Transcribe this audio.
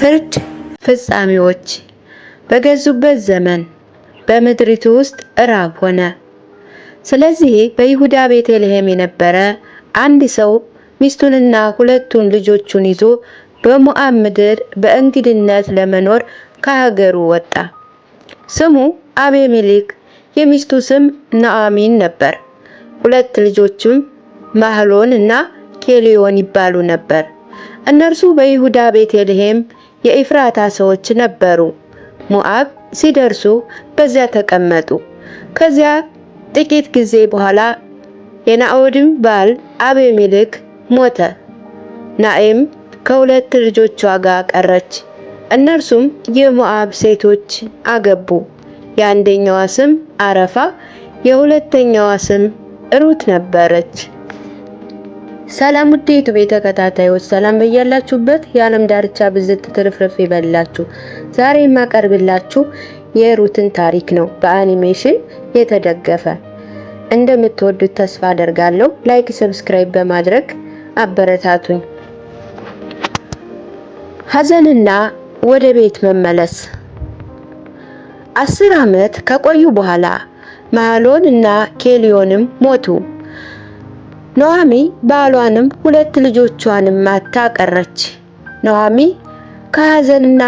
የፍርድ ፍጻሜዎች በገዙበት ዘመን በምድሪቱ ውስጥ ራብ ሆነ። ስለዚህ በይሁዳ ቤተልሔም የነበረ አንድ ሰው ሚስቱንና ሁለቱን ልጆቹን ይዞ በሞዓብ ምድር በእንግድነት ለመኖር ከሀገሩ ወጣ። ስሙ አቤሜሌክ፣ የሚስቱ ስም ናዖሚን ነበር። ሁለት ልጆቹም ማህሎን እና ኬሊዮን ይባሉ ነበር። እነርሱ በይሁዳ ቤተልሔም የኤፍራታ ሰዎች ነበሩ። ሞዓብ ሲደርሱ በዚያ ተቀመጡ። ከዚያ ጥቂት ጊዜ በኋላ የናዖድም ባል አቤሜሌክ ሞተ። ናኤም ከሁለት ልጆቿ ጋር ቀረች። እነርሱም የሞዓብ ሴቶች አገቡ። የአንደኛዋ ስም አረፋ፣ የሁለተኛዋ ስም ሩት ነበረች። ሰላም ውድ የዩቲዩብ ተከታታዮች፣ ሰላም በያላችሁበት የዓለም ዳርቻ ብዝት ትርፍርፍ ይበላችሁ። ዛሬ የማቀርብላችሁ የሩትን ታሪክ ነው፣ በአኒሜሽን የተደገፈ። እንደምትወዱት ተስፋ አደርጋለሁ። Like፣ subscribe በማድረግ አበረታቱኝ። ሀዘንና ወደ ቤት መመለስ። 10 ዓመት ከቆዩ በኋላ ማህሎን እና ኬሊዮንም ሞቱ። ኑኃሚ ባሏንም ሁለት ልጆቿንም አጥታ ቀረች። ኑኃሚ ከሀዘንና